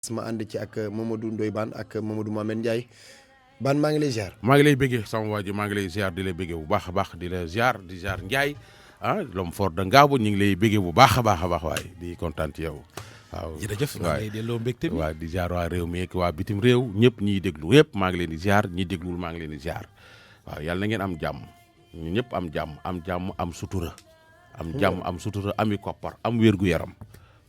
ma ànd ci ak Mamadou Ndoye Bane ak Mamadou Mohamed Ndiaye Bane maa ngi lay ziar. maa ngi lay bëggee sama waa ji maa ngi lay ziar di lay bëggee bu baax a baax di la ziar di ziar Ndiaye l'homme fort de Ngabo ñu ngi lay bëggee bu baax a baax waaye di kontaan ci yow. waaw jërëjëf maa ngi lay delloo mbégte bi waaw di ziar waa réew mi ak waa bitim réew ñëpp ñiy déglu yëpp maa ngi leen di ziar ñi déglul maa ngi leen di ziar waaw yàlla na ngeen am jàmm ñu ñëpp am jàmm am sutura. am jàmm am sutura ami koppar am wér-gu-yaram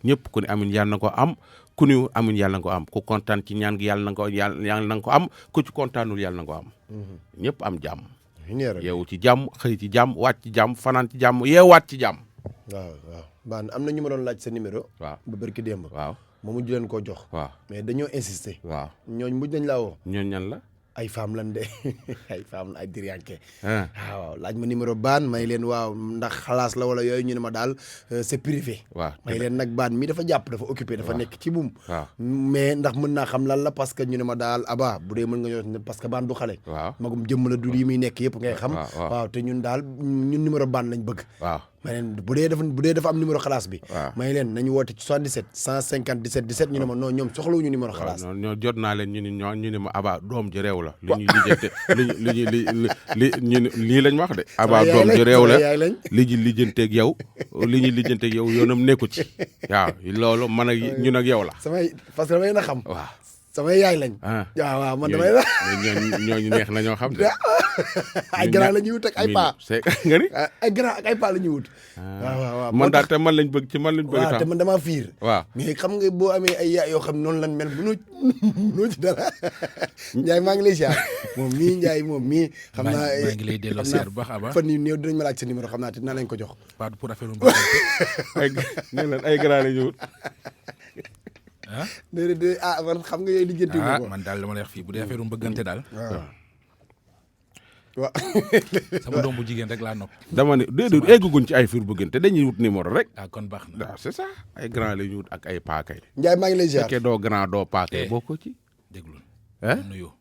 ñëpp ku ne amin yàlla na ko am ku ne amin yàlla na ko am ku kontaan ci ñaan gi yàlla na ko am ku ci kontaanul yàlla na ko am. ñëpp am jàmm. yeewu ci jàmm xëy ci jàmm wàcc ci jàmm fanaan ci jàmm yeewaat ci jàmm. waaw Bane am na ñu ma doon laaj sa numéro. waaw ba barki démb. waaw ma mujj leen koo jox. waaw mais dañoo insister. waaw ñooñ mujj nañ laa woo. ñooñ ñan la. ay femmes lan de ay femmes ay diriyànke. ah waaw laaj ma numéro Bane may leen waaw ndax xalaas la wala yooyu ñu ne ma daal c'est privé. waaw may leen nag Bane mi dafa jàpp dafa occupé dafa nekk ci buum. waaw mais ndax mën naa xam lan la parce que ñu ne ma daal aba bu dee mën nga ñëw parce que Bane du xale. waaw magum jëmm la du yi muy nekk yëpp ngay xam. waaw te ñun daal ñun numéro Bane lañ bëgg. waaw may leen bu dee dafa am numéro xalaas bi. waaw may leen nañu woote ci 77 150 17 17 ñu ne ma non ñoom soxlawuñu numéro xalaas. waaw ñoo jot naa leen ñu ne ma aba doom ji réew la li ñuy lijjante lii lañ wax de. aba doom ji réew la li ñuy lijjanteeg yow yoonam nekku ci waaw loolu man ak ñun ak yow la. parce que damay na xam. waaw samay yaay lañ. waaw man damay la. ñooñu neex na ñoo xam de. ay grand la ñuy wut ak ay paa. nga ni ay grand ak ay paa la ñuy wut. waaw man daal te man lañ bëgg ci man lañ bëgg. waaw te man damaa fiir. waaw mais xam nga boo amee ay yaay yoo xam noonu lan mel bu noo ci dara. Ndiaye maa ngi lay ziar moom mii Ndiaye moom mii. xam naa maa ngi lay delloo ziar bu baax Aba. fan yu néew dinañ ma laaj sa numéro xam naa te dinaa leen ko jox. pas pour affaire ay grand la ñu wut. ah déedéet man xam nga yooyu lijjanti ko. man daal dama lay wax fii bu dee affaire bëggante daal. waaw. sama doom bu jigéen rek laa nopp. dama ne déedéet egguñ ci ay fiir bëggante dañuy wut numéro rek. kon baax na. waaw c'est ça ay grand la ñu wut ak ay paakay. Ndiaye maa ngi lay ziar fekkee doo grand doo paakay boo ko ci. déglul nuyu.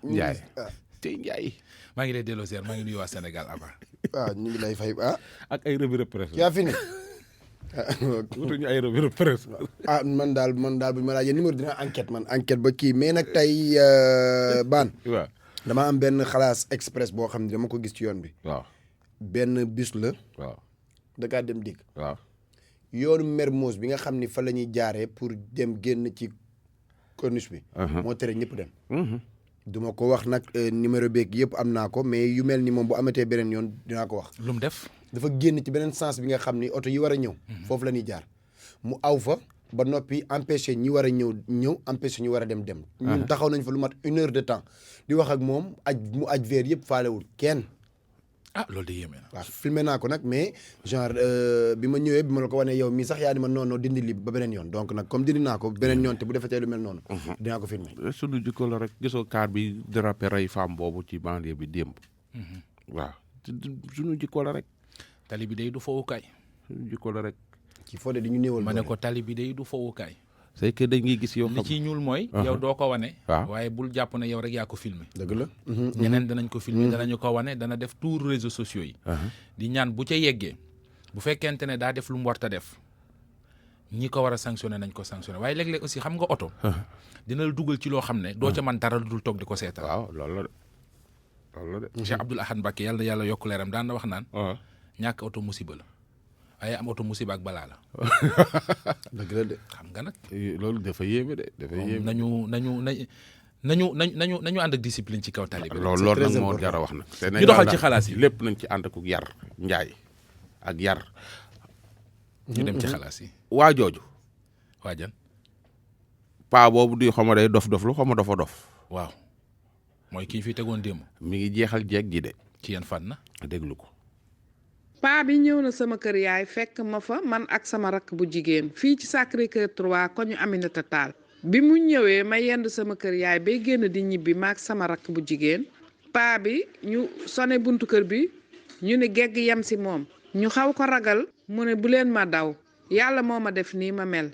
Ndiaye tey Ndiaye. maa ngi lay delloo ziar maa ngi nuyu waa Sénégal Aba. waaw ñu ngi lay fay ak ay revue de presse. yaa fi ne. wutuñu ay revue de presse. man daal bu ñu ma laajee numéro dina enquête ba kii mais nag tey Bane. waaw dama am benn xalaas express boo xam ne dama ko gis ci yoon bi. waaw benn bus la. waaw Dakar dem dikk. waaw yoonu Mermoz bi nga xam ni fa la ñuy jaaree pour dem génn ci corniche bi. moo tere ñëpp dem. duma ko wax nag numéro beeg yëpp am naa ko mais yu mel ni moom bu amatee beneen yoon dinaa ko wax. lu mu def. dafa génn ci beneen sens bi nga xam ni oto yi war a ñëw. foofu la ñuy jaar mu aw fa ba noppi empêché ñi war a ñëw empêché ñu war a dem. ñun taxaw nañ fa lu mat 1 heure de temps di wax ak moom mu aj veer yëpp faalewul kenn. loolu de yéeme na. waaw filmé naa ko nag mais genre bi ma ñëwee bi ma la ko wanee yow mii sax yaa ni ma non dindi li ba beneen yoon donc nag comme dindi naa ko beneen yoon te bu defetee lu mel noonu. dinaa ko filmé. suñu jikko la rek gisoo car bi dérapé rey femme boobu ci banlieue bi démb. waaw suñu jikko la rek. tali bi day du fowukaay. suñu jikko la rek. ci foo de di ñu néewal. ma ne ko tali bi day du fowukaay. c'est que dañuy gis yoo xam li ci ñuul mooy. yow doo ko wane. waaw waaye bul jàpp ne yow rek yaa ko filmé. dëgg la. ñeneen danañ ko filmé danañu ko wane dana def tour réseaux sociaux yi. di ñaan bu ca yeggee bu fekkente ne daa def lu mu warta def ñi ko war a sanctionné nañ ko sanctionné waaye léeg-léeg aussi xam nga oto. dina la dugal ci loo xam ne doo ca man dara lu dul toog di ko seetal. waaw loolu la de. Cheikh Abdoul Ahad Mbacké yàlla yokk leeram daan na wax naan. ñàkk oto musiba la. waaye am oto musiba ak balaa la. dëgg la de. xam nga nag. loolu dafa yéeme de dafa yéeme. nañu ànd ak discipline ci kaw tali bi. loolu nag moo jar a wax nag. ñu doxal ci xalaas yi lépp nañ ci ànd ak yar Ndiaye ak yar. ñu dem ci xalaas yi. waa jooju. waajan. paa boobu di xaw ma day dof lu xaw ma dafa dof. waaw mooy kii fi tegoon démb. mi ngi jeexal jeeg ji de. ci yan fan na. déglu ko. paa bi ñëw na sama kër yaay fekk ma fa man ak sama rakk bu jigéen fii ci Sacré-Cœur 3 ko ñu Aminata Tall bi mu ñëwee ma yendu sama kër yaay bay génn di ñibbi ma ak sama rakk bu jigéen paa bi ñu sone buntu kër bi ñu ne gegg yem si moom ñu xaw ko ragal mu ne bu leen ma daw yàlla moo ma def nii ma mel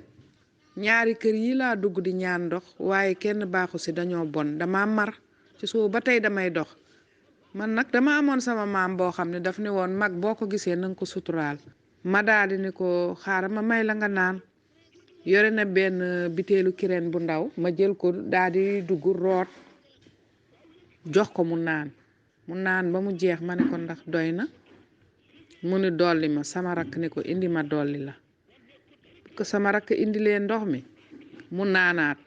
ñaari kër yi laa dugg di ñaan ndox waaye kenn baaxu si dañoo bon dama mar ci suuf ba tey damay dox man nag dama amoon sama maam boo xam ne daf ne woon mag boo ko gisee na nga ko suturaal ma daal di ne ko xaaral ma may la nga naan yore na benn biteelu kireen bu ndaw ma jël ko daal di dugg root jox ko mu naan ba mu jeex ma ne ko ndax doy na mu ni dolli ma. Sama rakk ne ko indi ma dolli la ko sama rakk indi leen ndox mi mu naanaat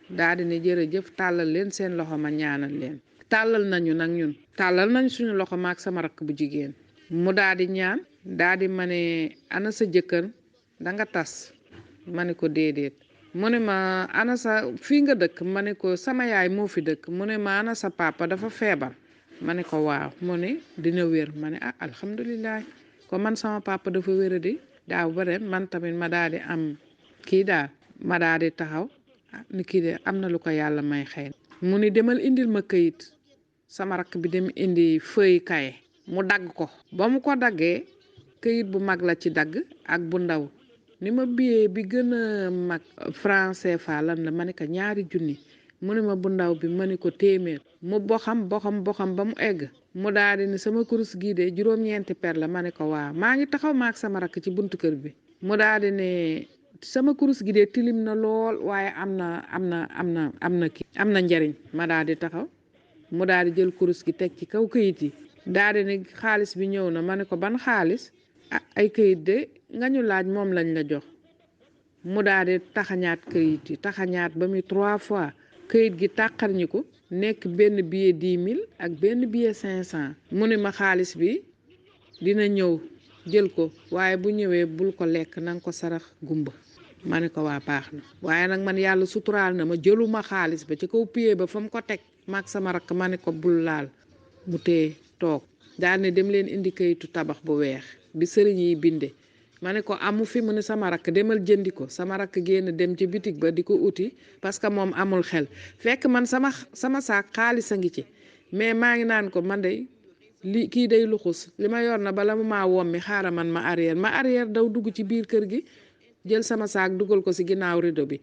daal di ne jërëjëf tàllal leen seen loxo ma ñaanal leen. tàllal nañu nag ñun tàllal nañ suñu loxo maak sama rakk bu jigéen mu daal di ñaan daal di ma ne ana sa jëkkër danga tas ma ne ko déedéet mu ne ma ana sa fii nga dëkk ma ne ko sama yaay moo fi dëkk mu ne ma ana sa papa dafa feebar ma ne ko waaw mu ne dina wér ma ne alhamdulilah ko man sama papa dafa wéradi daaw ba ren man tamit ma daal di am kii daal ma daal di taxaw ni kii de am na lu ko yàlla may xëy mu ni demal indil ma këyit sama rakk bi dem indi feuille kaye mu dagg ko ba mu ko daggee këyit bu mag la ci dagg ak bu ndaw ni ma billet bi gën a mag franc CFA lan la ma ne ko 2 junni mu ne ma bu ndaw bi ma ne ko téeméer mu boxam ba mu egg mu daal di ni sama kurus gii de 9 per la ma ne ko waaw maa ngi taxaw maak sama rakk ci buntu kër bi mu daal di ne sama kurus gi de tilim na lool waaye am na njariñ ma daal di taxaw mu daal di jël kurus gi teg ci kaw këyit yi daal di ne xaalis bi ñëw na ma ne ko ban xaalis ay këyit de nga ñu laaj moom lañ la jox mu daal di taxañaat këyit yi taxañaat ba muy 3 fois këyit gi tàqar ñi ko nekk benn billet 10 000 ak benn billet 500 mu ne ma xaalis bi dina ñëw jël ko waaye bu ñëwee bul ko lekk na nga ko sarax gumba ma ne ko waa baax na waaye nag man yàlla suturaal na ma jëluma xaalis ba ci kaw pied ba fa mu ko teg maag sama rakk ma ne ko bul laal mu téye toog daal ne dem leen indi kayitu tabax bu weex bi sëriñ yi binde ma ne ko amu fi mu ne sama rakk demal jëndi ko sama rakk génn dem ci bitig ba di ko uti parce que moom amul xel fekk man sama saak xaalis a ngi ci mais maa ngi naan ko man de li kii day luxus li ma yor na bala mu maa wommi xaaral man ma arrière daw dugg ci biir kër gi jël sama saak dugal ko ci ginnaaw rido bi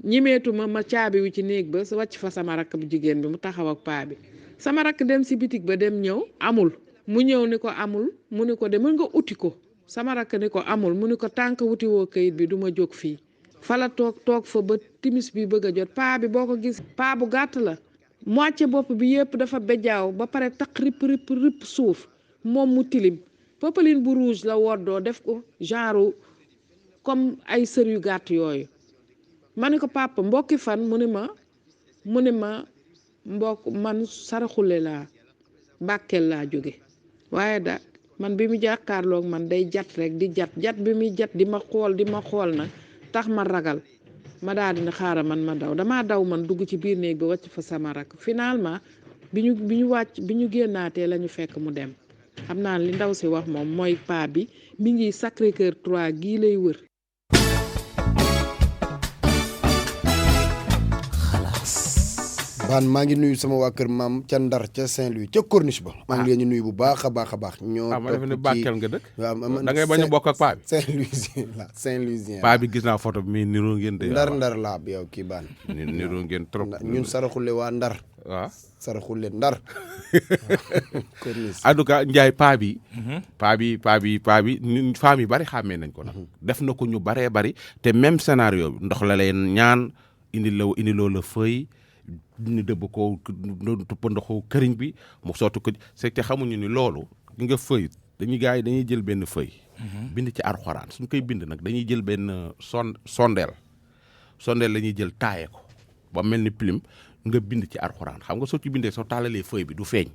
ñimeetuma ma caabi wi ci néeg ba wàcc fa sama rakk bu jigéen bi mu taxaw ak paa bi sama rakk dem ci bitig ba dem ñëw amul mu ñëw ni ko amul mu ni ko demal nga uti ko sama rakk ni ko amul mu ni ko tànk wuti woo kayit bi duma jóg fii fala toog fa ba timis bi bëgg a jot paa bi boo ko gis paa bu gàtt la moitié bopp bi yëpp dafa bejjaaw ba pare taq ripp suuf moom mu tilim popeline bu rouge la woddoo def ko genre comme ay sër yu gàtt yooyu ma ne ko papa mbokki fan mu ne ma mbokk man saraxule laa Bakel laa jóge waaye da man bi mu jàkkaarloog man day jat rek di jat bi muy jat di ma xool nag tax ma ragal ma daal dina xaaral man ma damaa daw man dugg ci biir néeg bi wàcc fa sama rakk finalement bi ñu génnaatee la ñu fekk mu dem xam naa li ndaw si wax moom mooy paa bi mi ngi Sacré-Cœur 3 gii lay wër. baan maa ngi nuyu sama waa kër maam ca Ndar ca Saint-Louis ca Corniche ba. maa ngi leen di nuyu bu baax a baax. ñoo ma defe ne Bakel nga dëkk. waaw da ngay bañ a bokk ak paa bi. Saint-Louisien. paa bi gis naa photo bi mais niroo ngeen de. Ndar laa bi yow kii baan. niroo ngeen trop. ñun saraxule waa Ndar. waaw saraxule Ndar. Corniche. en tout cas Ndiaye paa bi. paa bi ñun femmes yi bari xàmmee nañ ko nag. def na ko ñu baree bari te même scénario bi ndox la leen ñaan indiloo la feuille. ñu dëbb ko tuppa ndoxu këriñ bi mu sotti ko c'est que xamuñu ni loolu gi nga feuille gars yi dañuy jël benn feuille bind ci Alxuraan suñ koy bind nag dañuy jël benn sondeel la ñuy jël taaye ko ba mel ni plume nga bind ci Alxuraan xam nga soo ci bindee soo taalalee feuille bi du feeñ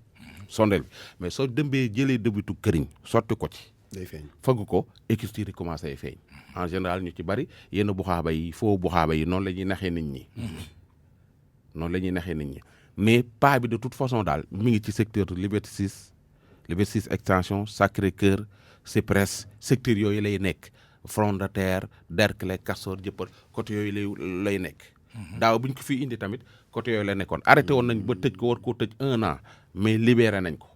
sondeel bi mais soo dëmbee jëlee dëbbitu këriñ sotti ko ci day feeñ fagg ko écriture yi commencé feeñ en général ñu ci bari yenn buxaaba yi faux buxaaba yi noonu la ñuy naxee nit ñi mais pas bi de toute façon daal mi ngi ci secteur Liberté 6 extension Sacré-Cœur Cyprès secteur yooyu lay nekk Front de Terre Derklé Castor Jëppal côté yooyu lay nekk daaw bu ñu ko fi indi tamit côté yooyu la nekkoon arrêté woon nañ ba tëj ko war koo tëj 1 an mais libéré nañ ko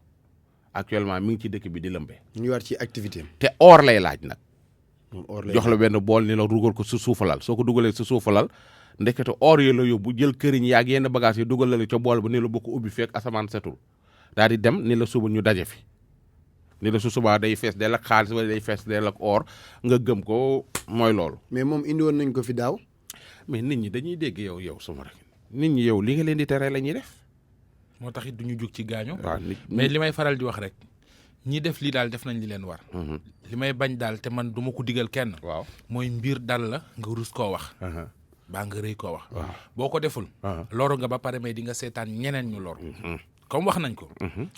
actuellement mi ngi ci dëkk bi di lëmbee ñu war ci activité te or lay laaj nag or jox la benn bool ni la rugal ko su suufalal soo ko dugalee su suufalal ndekete or yi la yóbbu jël këriñ yaag yenn bagage yi dugal la ca bool ba ni la bokk ubbi fekk asamaan setul daal di dem ni la suba ñu daje fi ni la su subaa day fees dell ak xaalis wala day fees dell ak or nga gëm ko mooy loolu. mais moom indi woon nañ ko fi daaw. mais nit ñi dañuy dégg yow sama rek nit ñi yow li nga leen di tere la ñuy def. moo tax it du ñu jug ci gaaño. waaw mais li may faral di wax rek ñi def lii daal def nañ li leen war. li may bañ daal te man du ma ko digal kenn. waaw mooy mbir dal la nga rus koo wax. baa nga rëy koo wax. waaw boo ko deful. loru nga ba pare mais di nga seetaan ñeneen ñu loru. comme wax nañ ko.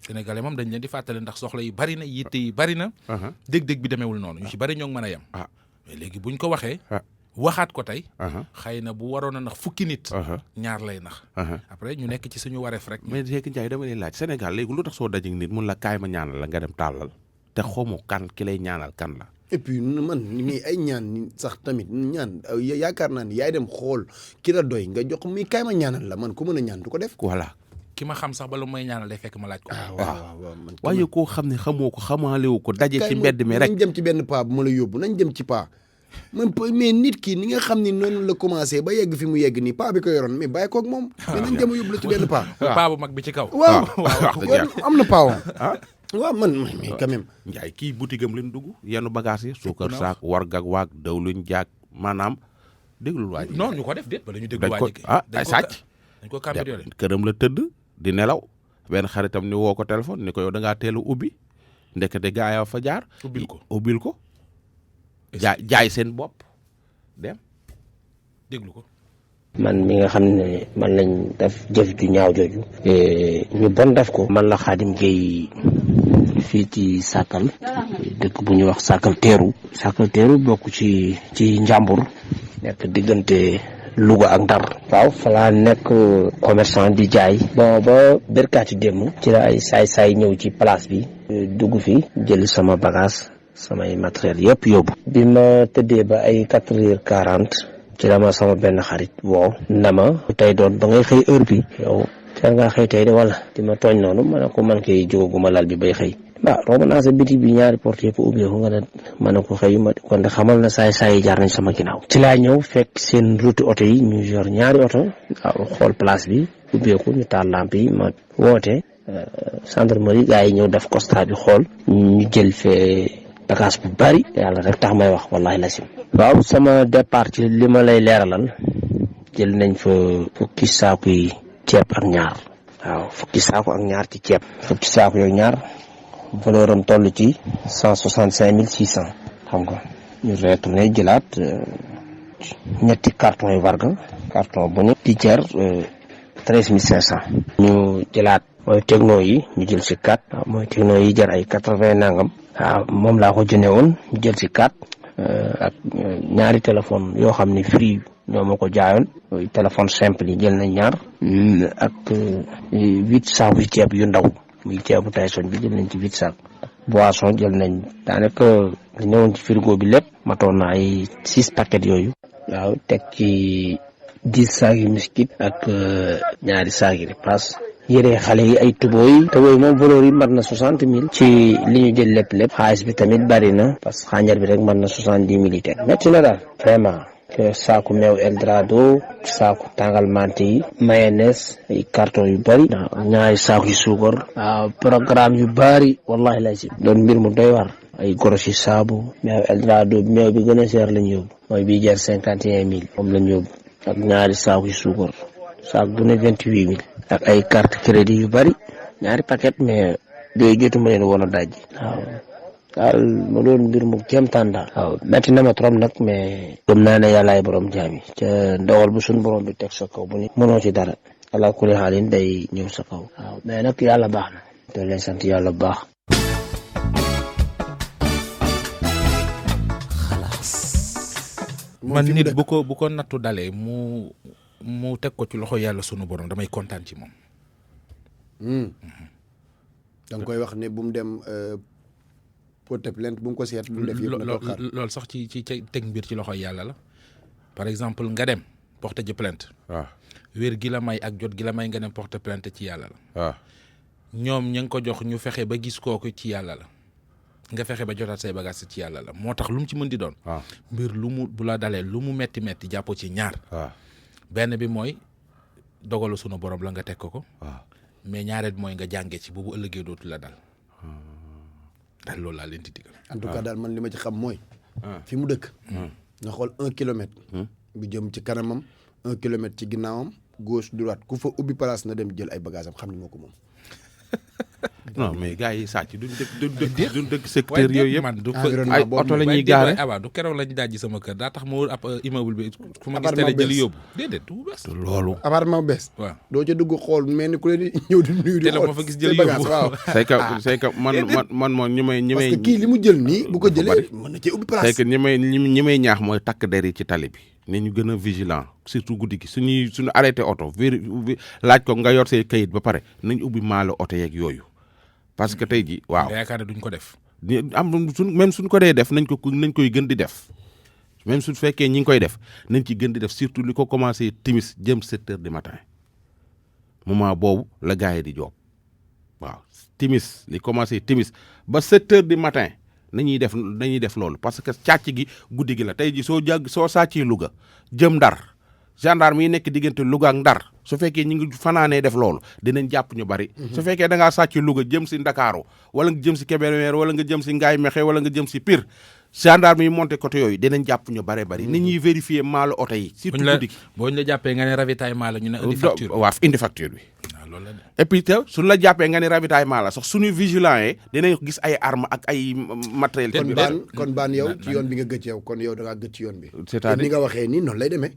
Sénégalais moom dañ leen di fàttali ndax soxla yi bari na yitte yi bari na. dég-dég bi demeewul noonu ñu ci bari ñoo ngi mën a yem. mais léegi buñ ko waxee. waxaat ko tey. xëy na bu waroon a nax fukki nit. ñaar lay nax. après ñu nekk ci suñu wareef rek. mais Cheikh Ndiaye dama lay laaj Sénégal léegi lu tax soo dajeeg nit mun la kaay ma ñaanal la nga dem tàllal te xamoo kan ki lay ñaanal kan la. et puis man mi ay ñaan sax tamit ñaan yaakaar naa ni yaay dem xool ki la doy nga jox mi kaay ma ñaanal la man ku mën a ñaan du ko def. voilà. ki ma xam sax ba lu may ñaanal day fekk ma laaj ko. waaw waaye koo xam ne xamoo ko xamaalewu ko daje ci mbedd mi rek. nañ dem ci benn paa bu ma la yóbbu nañ dem ci paa. man mais nit ki ni nga xam ni noonu la commencé ba yegg fi mu yegg nii paa bi ko yoroon mais bàyyi koog moom. mais nañ dem yóbbu la ci benn paa. paa bu mag bi ci kaw. waaw am na paa woon. waaw man mais quand même. Ndiaye kii boutique am leen dugg yenn bagage yi. suukar saak wargak waag dawluñ jaag maanaam déglul waa ji. non ñu ko def déet bala ñu déglu waa ji. ay sàcc. dañ ko cambriolé këram la tëdd di nelaw benn xaritam ni woo ko téléphone ni ko yow da ngaa teel a ubbi ndekete gaaya fa jaar. ubbil ko. jaay seen bopp dem déglu ko. man mi nga xam ne man lañ def jëf ju ñaaw jooju. ñu bon def ko. man la Khadim Gueye fii ci Sakal dëkk bu ñuy wax Sakal Teeru bokk ci Njàmbur nekk diggante Louga ak Ndar. waaw fa laa nekk commerçant di jaay. bon ba berkaati démb ci la ay saay ñëw ci place bi. dugg fi jël sama bagage samay matériel yëpp yóbbu. bi ma tëddee ba ay 4h40 ci la ma sama benn xarit woo na ma tey doon ba ngay xëy heure bi yow teel ngaa xëy tey de wala di ma tooñ noonu ma ne ko man kay jógaguma lal bi bay xëy. waaw romb naa sa biti bi ñaari porte yëpp ubbeeku nga ne ma ne ko xëy ma kon de xamal na saay jaar nañ sama ginnaaw. ci laa ñëw fekk seen route oto yi ñu yor ñaari oto waaw xool place bi ubbeeku ñu taal lampe yi ma woote gendarmerie gars yi ñëw def constat bi xool ñu jël fee bagage bu bari yàlla rek tax may wax wallahi la sim. waaw sama départ ci li ma lay leeralal jël nañ fa fukki saaku yi ceeb ak ñaar. waaw fukki saaku ak ñaar ci ceeb. fukki saaku yooyu ñaar valeur am toll ci 165 600 xam nga. ñu retourné jëlaat ñetti carton yu warga carton bu ne di jar 13 500. ñu jëlaat mooy techno yi ñu jël si 4. waaw mooy techno yi jar ay 80 nangam. waaw moom laa ko jëndee woon jël si 4 ak ñaari téléphone yoo xam ne free ñoo ma ko jaayoon téléphone simple yi jël nañ ñaar ak 8 saaku ceeb yu ndaw muy ceebu Tyson bi jël nañ ci 8 saak boisson jël nañ daanaka li newoon ci frigo bi lépp matoon na ay 6 paquets yooyu. waaw teg ci 10 saak yu miskit ak ñaari saak yi ripaas. yére xale yi ay tubooy moom valeur yi mat na 60 000 ci li ñu jël lépp xaalis bi tamit bari na parce que xànjar bi rek mat na 70 000 yi teg métti na daal vraiment. saaku meew Eldorado saaku tàngal mante yi mayonnaise ay carton yu bari ñaari saaku yu suukar. waaw programme yu bari wallahi la si doon mbir mu doy war ay gorosi saabu meew Eldorado meew bi gën a seer lañ yóbbu mooy bii jar 51 000 moom lañ yóbbu ak ñaari saaku yu suukar saak bu ne 28 000 ak ay carte crédit yu bari ñaari paquet mais yooyu jotuma leen woon a daj. waaw daal ma doon mbir mu kéemtaan daal. waaw metti na ma trop nag mais. gëm naa ne yàllaay borom jaam yi ca ndogal bu suñ borom bi teg sa kaw bu ni mënoo ci dara ala kulli xaalin day ñëw sa kaw. waaw mais nag yàlla baax na. te leen sant yàlla bu baax. man nit bu ko nattu dalee mu teg ko ci loxo yàlla sunu borom damay kontaan ci moom. da nga koy wax ne bu mu dem porter plainte bu mu ko seet. bu mu def yëpp loolu sax ci teg mbir ci loxo yàlla la par exemple nga dem porter ji plainte. waaw wér gi la may ak jot gi la may nga dem porter plainte ci yàlla la. waaw ñoom ña ngi ko jox ñu fexe ba gis kooku ci yàlla la nga fexe ba jotaat say bagages ci yàlla la moo tax lu mu ci mën di doon. waaw mbir lu mu bu la dalee lu mu metti jàppoo ci ñaar. waaw benn bi mooy dogalu sunu borom la nga teg ko. waaw mais ñaareel bi mooy nga jàngee ci boobu ëllëgee dootu la dal. daal loolu laa leen di digal. en tout cas daal man li ma ci xam mooy. fi mu dëkk. nga xool 1 kilomètre. bu jëm ci kanamam 1 kilomètre ci ginnaawam gauche droite ku fa ubbi place na dem jël ay bagages am xam ni moo ko moom. non mais gars yi sàcc duñ dëkk secteur yooyu yëpp. man du ay oto la ñuy gaare. waaw du keroog lañu dajji sama kër daa tax ma wër ab immeuble bi. fu ma gis appartement télé jëli bees. yóbbu. déedéet du bees. loolu. appartement bees. waaw doo ca dugg xool mel ni ku leen di ñëw di nuyu di télé xool ma fa gis say jëli bagages, yóbbu. waaw. c'est que man moom ñi may parce que kii li mu jël nii bu ko jëlee mën na cee ubbi place. c'est que ñi may ñaax mooy takk der yi ci tali bi ne ñu gën a vigilant surtout guddi gi suñu arrêté oto laaj ko nga yor say kayit ba pare nañ ubbi maalo oto yeeg yooyu parce que tey ji waaw nga yaakaar ne duñ ko def. même suñ ko dee def nañ koy gën di def même su fekkee ñi ngi koy def nañ ci gën di def surtout li ko commencé timis jëm 7 heures du matin moment boobu la gars yi di joob waaw timis li commencé timis ba 7 heures du matin nañuy def loolu parce que càcc gi guddi gi la tey ji soo sàccee Louga jëm Ndar gendarme yi nekk diggante Louga ak Ndar su fekkee ñi ngi fanaanee def loolu dinañ jàpp ñu bari. su fekkee da ngaa sàcc Louga jëm si Ndakaaru wala nga jëm si Kébémer wala nga jëm si Ngaye Mékhé wala nga jëm si Pire gendarme yi monté côté yooyu dinañ jàpp ñu bari ni ñuy vérifier maalu oto yi. surtout guddi gi boo ñu la jàppee nga ne ravitaillement la ñu ne indi facture. waaw indi facture bi. loolu la de. et puis suñu la jàppee nga ne ravitaillement la sax suñu vigilant yi dinañ gis ay armes ak ay matériel. kon baan yow ci yoon bi nga gëj yow kon yow da ngaa gëj ci yoon bi. c'est-à-dire ni nga waxee nii noonu lay demee.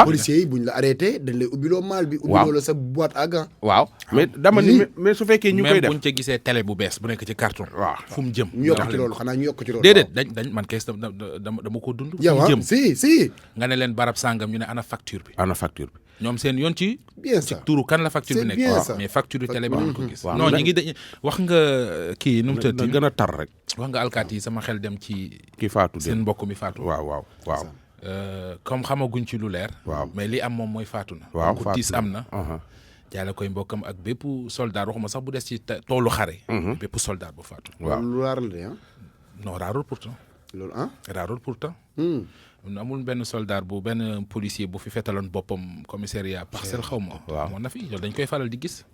policiers yi buñ la arrêté dañ lay ubbiloo maal bi. ubbiloo la sa boîte à gants. waaw mais dama ni mais su fekkee ñu koy def même buñ ca gisee télé bu bees bu nekk ci carton. waaw fu mu jëm. ñu yokk ci loolu xanaa ñu yokk ci loolu. déedéet dañ man kay dama ko dund. yow fu mu jëm si. nga ne leen barab sàngam ñu ne ana facture bi. ana facture bi. ñoom seen yoon ci. bien ça turu kan la facture bi c'est nekk. bien ça. mais facture bi télé bi duñ ko gis. waaw non ñi ngi dañ wax nga kii nu mu na tëdd. gën a tar rek. wax nga alkaati yi sama xel dem ci. ki faatu seen mbokk mi faatu. waaw. comme xamaguñ ci lu leer. waaw mais li am moom mooy faatu na. waaw ku tiis am na. jaale koy mbokkam ak bépp soldat waxuma sax bu des ci toolu xare. bépp soldat bu faatu. waaw lu raaral de non raarul pourtant. loolu raarul pourtant. amul benn soldat bu benn policier bu fi fetaloon boppam commissariat parcelle xaw ma. waaw amoon na fi loolu dañ koy faral di gis.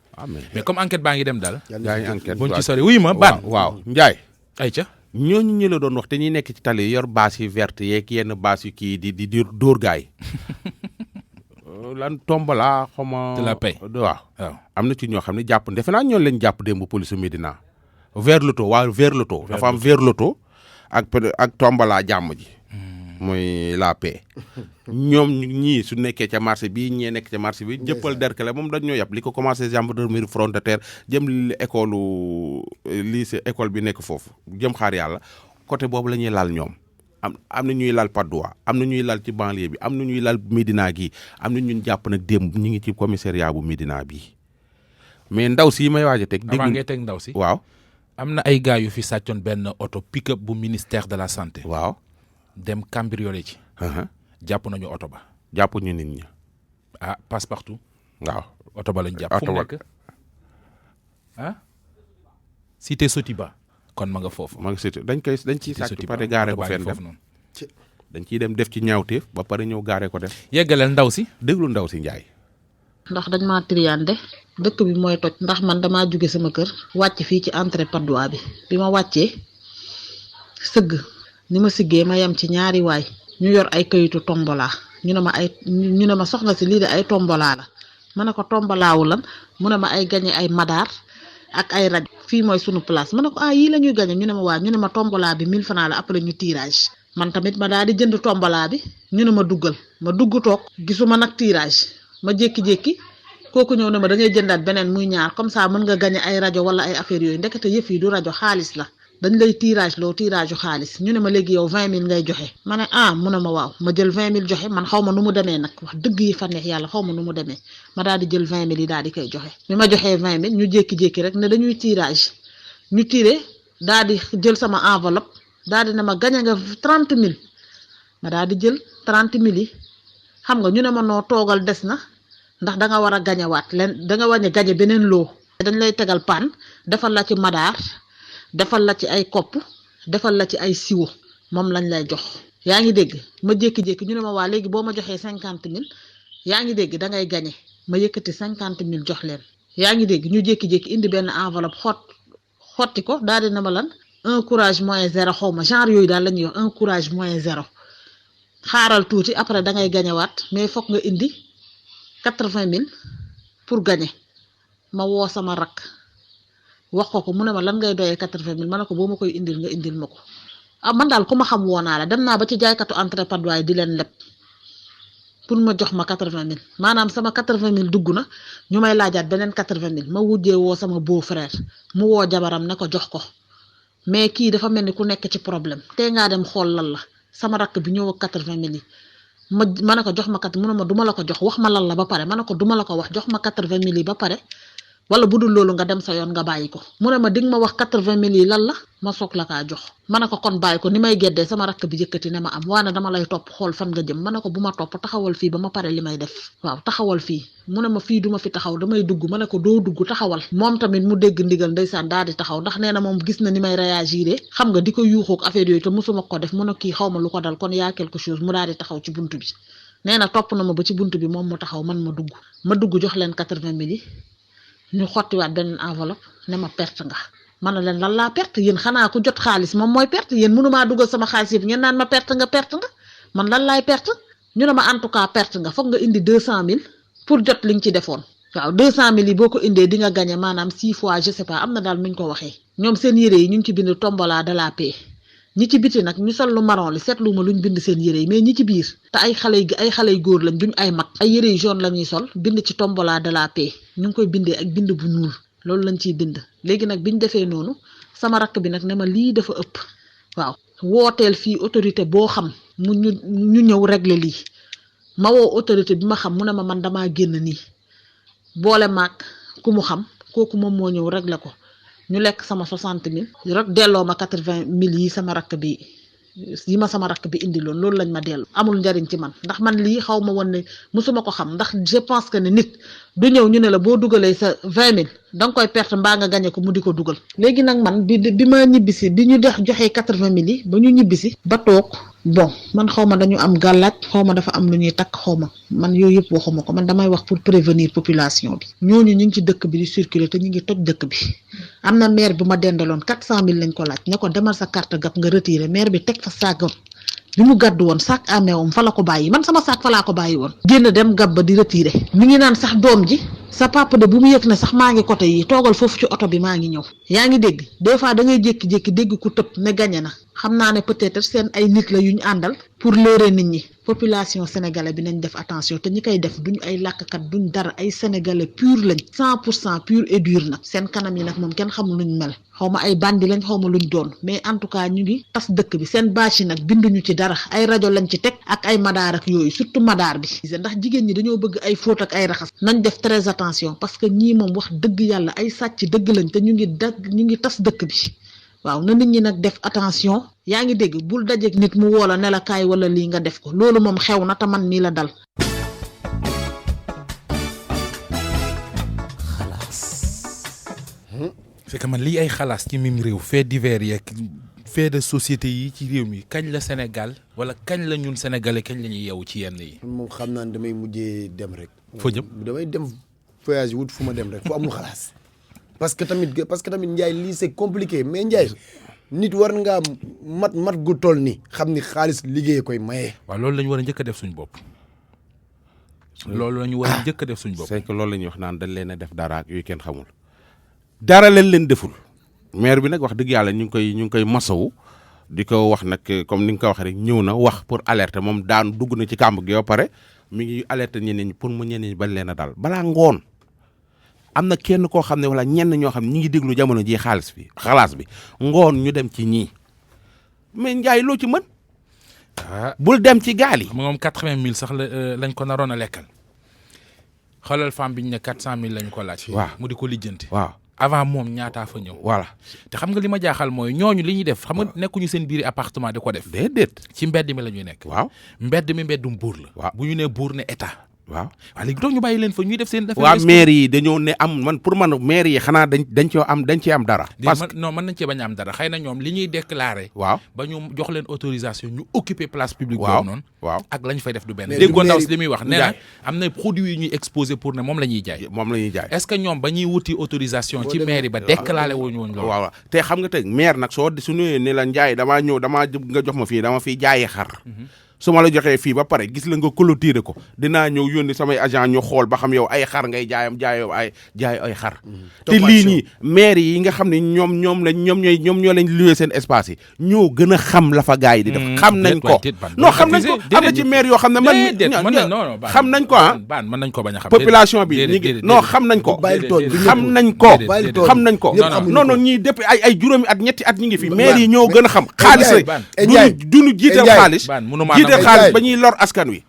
mais comme enquête baa ngi dem daal. yaa ngi enquête buñ ci sori wuy ma ban. waaw Ndiaye. ayca. ñooñu ñu la doon wax te ñuy nekk ci tali yor baas yi verte yeeg yenn baas yu kii di dóor gaay lan tombalaa xama de la paix. waaw waaw am na ci ñoo xam ne jàpp defe naa ñoon lañ jàpp démb police Médina vers le taux dafa am vers le taux ak tombalaa jàmm ji mooy la paix ñoom ñii su nekkee ca marché bi ñee nekk ca marché bi jëppal derkale moom dañ ñoo yàpp li ko commencé gendarmerie frontière jëm école lycée école bi nekk foofu jëm xaar yàlla côté boobu la ñuy laal ñoom am na ñuy laal Patte d'Oie am na ñuy laal ci banlieue bi am na ñuy laal Médina gi am na ñun jàpp nag démb ñu ngi ci commissariat bu Médina bi mais ndaw si may waaj a teg avant ngay teg ndaw si waaw am na ay gars yu fi sàccoon benn oto pick-up bu ministère de la santé waaw dem cambriolé ci jàpp nañu oto ba jàpp ñu nit ñi passe partout waaw oto ba lañ jàpp fu mu nekk cité Sotiba kon ma nga foofu ma nga cité dañ ciy sàcc pare gaare ko fenn def dañ ciy dem def ci ñaawteef ba pare ñëw gaare ko def yeggaleel ndaw si déglu ndaw si Njaay ndax dañ maa triyande dëkk bi mooy toj ndax man damaa jóge sama kër wàcc fii ci entrée Patte d'Oie bi ma wàccee sëgg ni ma siggee ma yem ci ñaari waay ñu yor ay kayitu tombola ñu ne ma soxna si lii de ay tombola la ma ne ko tombolaawu lan mu ne ma ay gañe ay madaar ak ay rajo fii mooy sunu place ma ne ko yii la ñuy gañe ñu ne ma waa ñu ne ma tombola bi 1000 francs la après ñu tirage man tamit ma daal di jënd tombola bi ñu ne ma duggal ma dugg toog gisuma nag tirage ma jékki-jékki kooku ñëw ne ma da ngay jëndaat beneen muy ñaar comme ça mën nga gañe ay rajo wala ay affaire yooyu ndekete yëf yi du rajo xaalis la dañ lay tirage loo tirage yu xaalis ñu ne ma léegi yow 20000 ngay joxe ma ne mu ne ma waaw ma jël 20000 joxe man xaw ma nu mu demee nag wax dëgg yi fa neex yàlla xaw ma nu mu demee ma daal di jël 20000 yi daal di koy joxe bi ma joxee 20000 ñu jékki-jékki rek ne dañuy tirage ñu tiré daal di jël sama enveloppe daal di ne ma gañe nga 30000 ma daal di jël 30000 yi xam nga ñu ne ma noo toogal des na ndax da nga war a gañewaat leen da nga war a gañe beneen loo dañ lay tegal paan defal la ci madaar defal la ci ay kopp defal la ci ay siwo moom lañ lay jox yaa ngi dégg ma jékki-jékki ñu ne ma waa léegi boo ma joxee 50000 yaa ngi dégg da ngay gañe ma yëkkati 50000 jox leen yaa ngi dégg ñu jékki-jékki indi benn enveloppe xotti ko daal di ne ma lan un courage moins 0 xaw ma genre yooyu daal la ñuy wax un courage moins 0 xaaral tuuti après da ngay gañewaat mais foog nga indi 80 000 pour gagner ma woo sama rakk wax ko mu ne ma lan ngay doyee 80 000 ma ne ko boo ma koy indil nga indil ma ko ah man daal ku ma xam woo naa la dem naa ba ci jaaykatu entrée Padois di leen leb pour ma jox ma 80 000 maanaam sama 80 000 dugg na ñu may laajaat beneen 80 000 ma wujjee woo sama beau frère mu woo jabaram ne ko jox ko mais kii dafa mel ni ku nekk ci problème tey ngaa dem xool lan la sama rakk bi ñëw ak 80 000 yi ma ne ko jox ma kat mu ne ma duma la ko jox wax ma lan la ba pare ma ne ko duma la ko wax jox ma 80 000 yi ba pare wala bu dul loolu nga dem sa yoon nga bàyyi ko mu ne ma dig ma wax 80 000 yi lan la ma soog la kaa jox ma ne ko kon bàyyi ko ni may geddee sama rakk bi yëkkati ne ma am waane dama lay topp xool fan nga jëm ma ne ko bu ma topp taxawal fii ba ma pare li may def waaw taxawal fii mu ne ma fii duma fi taxaw damay dugg ma ne ko doo dugg taxawal moom tamit mu dégg ndigal ndeysaan daal di taxaw ndax nee na moom gis na ni may réagir xam nga di ko yuuxoog affaire yooyu te mosuma ko def mu ne kii xaw ma lu ko dal kon yaa quelque chose mu daal di taxaw ci buntu bi nee na topp na ma ba ci buntu bi moom mu taxaw man ma dugg jox leen 80 000 yi ñu xottiwaat beneen enveloppe ne ma perte nga man na leen lan laa perte yéen xanaa ku jot xaalis moom mooy perte yéen mënumaa dugal sama xaalis yëpp ngeen naan ma perte nga man lan laay perte ñu ne ma en tout cas perte nga foog nga indi 200 000 pour jot li nga ci defoon waaw 200 000 yi boo ko indee di nga gagné maanaam 6 fois je sais pas am na daal nuñ ko waxee ñoom seen yére yi ñu ngi ci bind tombola de la paix ñi ci biti nag ñu sol lu marron li seetlu ma luñ bind seen yére yi mais ñi ci biir te ay xale yu góor lañ duñ ay mag ay yére yu jaune la ñuy sol bind ci tombola de la paix ñu ngi koy bindee ak bind bu ñuul loolu lañ ciy bind léegi nag biñ defee noonu sama rakk bi nag ne ma lii dafa ëpp waaw wooteel fii autorité boo xam mu ñu ñëw régler lii ma woo autorité bi ma xam mu ne ma man damaa génn nii boole maag ku mu xam kooku moom moo ñëw régler ko ñu lekk sama 60 000 rek delloo ma 80 000 yi sama rakk bi indi loon loolu lañ ma dellu amul njariñ ci man ndax man lii xaw ma woon ne musuma ko xam ndax je pense que ne nit du ñëw ñu ne la boo dugalee sa 20 000 da nga koy perte mbaa nga gañe ko mu di ko dugal léegi nag man bi ma ñibbisi bi ñu joxee 80 000 yi ba ñu ñibbisi ba toog bon man xaw ma dañu am gàllaaj xaw ma dafa am lu ñuy takk xaw ma man yooyu yëpp waxuma ko man damay wax pour prévenir population bi ñooñu ñu ngi ci dëkk bi di circuler te ñu ngi toj dëkk bi am na maire bi ma dendaloon 400 000 lañ ko laaj ne ko demal sa carte gab nga retiré maire bi teg fa saagam bi mu gàddu woon sac à main fa la ko bàyyi man sama sac fa laa ko bàyyi woon génn dem gab ba di retiré mi ngi naan sax doom ji sa papa de bu mu yëg ne sax maa ngi côté yi toogal foofu ci oto bi maa ngi ñëw yaa ngi dégg des fois da ngay jékki-jékki dégg ku tëb ne gañe na xam naa ne peut-être seen ay nit la yu ñu àndal pour leurrer nit ñi population sénégalais bi nañ def attention te ñi koy def duñ ay làkkat duñ dara ay sénégalais pur lañ 100% pur et dur nag seen kanam yi nag moom kenn xamul luñ mel xaw ma ay bandi lañ xaw ma luñ doon mais en tout cas ñu ngi tas dëkk bi seen bâche yi nag binduñu ci dara ay rajo lañ ci teg ak ay madaar ak yooyu surtout madaar bi ndax jigéen ñi dañoo bëgg ay fóot ak ay raxas nañ def très attention parce que ñii moom wax dëgg yàlla ay sàcc dëgg lañ te ñu ngi tas dëkk bi waaw na nit ñi nag def attention yaa ngi dégg bul dajeek nit mu woola ne la kaay wala lii nga def ko loolu moom xew na te man mii la dal. c'est que man lii ay xalaas ci mim réew fait divers yeeg fait de société yi ci réew mi kañ la Sénégal wala kañ la ñun sénégalais kañ la ñuy yeewu ci yenn yi. moom xam naa ne damay mujjee dem rek. foo jëm damay dem voyage wut fu ma dem rek fu amul xalaas. parce que tamit Ndiaye lii c'est compliqué mais Ndiaye nit war ngaa mat gu toll ni xam ni xaalis liggéey koy maye. waaw loolu la ñu war a njëkk a def suñu bopp. loolu la ñu war a njëkk a def suñu bopp. c'est que loolu la ñuy wax naan dañ leen a def dara ak yooyu kenn xamul dara leen deful maire bi nag wax dëgg yàlla ñu ngi koy masawu di ko wax nag comme ni nga ko waxee rek ñëw na wax pour alerter moom daan dugg na ci kàmb gi ba pare mi ngi alerter ñeneen ñi pour mu ñeneen ñi bañ leen a dal balaa ngoon. am na kenn koo xam ne wala ñenn ñoo xam ne ñi ngi déglu jamono ji xalaas bi ngoon ñu dem ci ñii mais Ndiaye loo ci mën. bul dem ci gaal yi. moom 80 000 sax lañ ko naroon a lekkal xoolal femme bi ñu ne 400 000 lañ ko laaj. waaw mu di ko lijjanti. waaw avant moom ñaataa fa ñëw. voilà te xam nga li ma jaaxal mooy ñooñu li ñuy def xam nga nekkuñu seen biiri appartement di ko def. déedéet ci mbedd mi la ñuy nekk. waaw mbedd mi mbeddum buur la. waaw bu ñu nee buur ne état. waaw léegi doog ñu bàyyi leen fa ñuy def seen. waa maire yi dañoo ne man pour man maire yi xanaa dañ cee am dara. parce que non mën nañ cee bañ a am dara xëy na ñoom li ñuy déclarer. waaw ba ñu jox leen autorisation ñu occuper place publique. waaw boobu noonu. waaw ak lañ fay def du benn. mais déggoo ndaw maire si li muy wax nee na am na produits yu ñuy exposé pour ne moom la ñuy jaay. moom la ñuy jaay. est-ce que ñoom ba ñuy wuti autorisation ci maire yi ba déclaré wuñu woon loolu. waaw te xam nga tey maire nag su ñëwee ne la njaay damaa ñëw nga jox ma fii dama fiy jaayee xar. su ma la joxee fii ba pare gis la nga clôturer ko dinaa ñëw yónni samay agent ñu xool ba xam yow ay xar ngay jaayoo ay xar. te lii ñii maire yi nga xam ne ñoom ñoo lañ loué seen espace yi ñoo gën a xam la fa gars yi di def. xam nañ ko non xam nañ ko am na ci maire yoo xam ne xam nañ ko mën nañ ko bañ a xam. population bi ñu ngi non xam nañ ko. xam nañ ko xam nañ ko. non non ñii depuis ay juróomi at ñetti at ñu ngi fi maire yi ñoo gën a xam xaalis rek duñu jiital xaalis ba ñuy lor askan wi.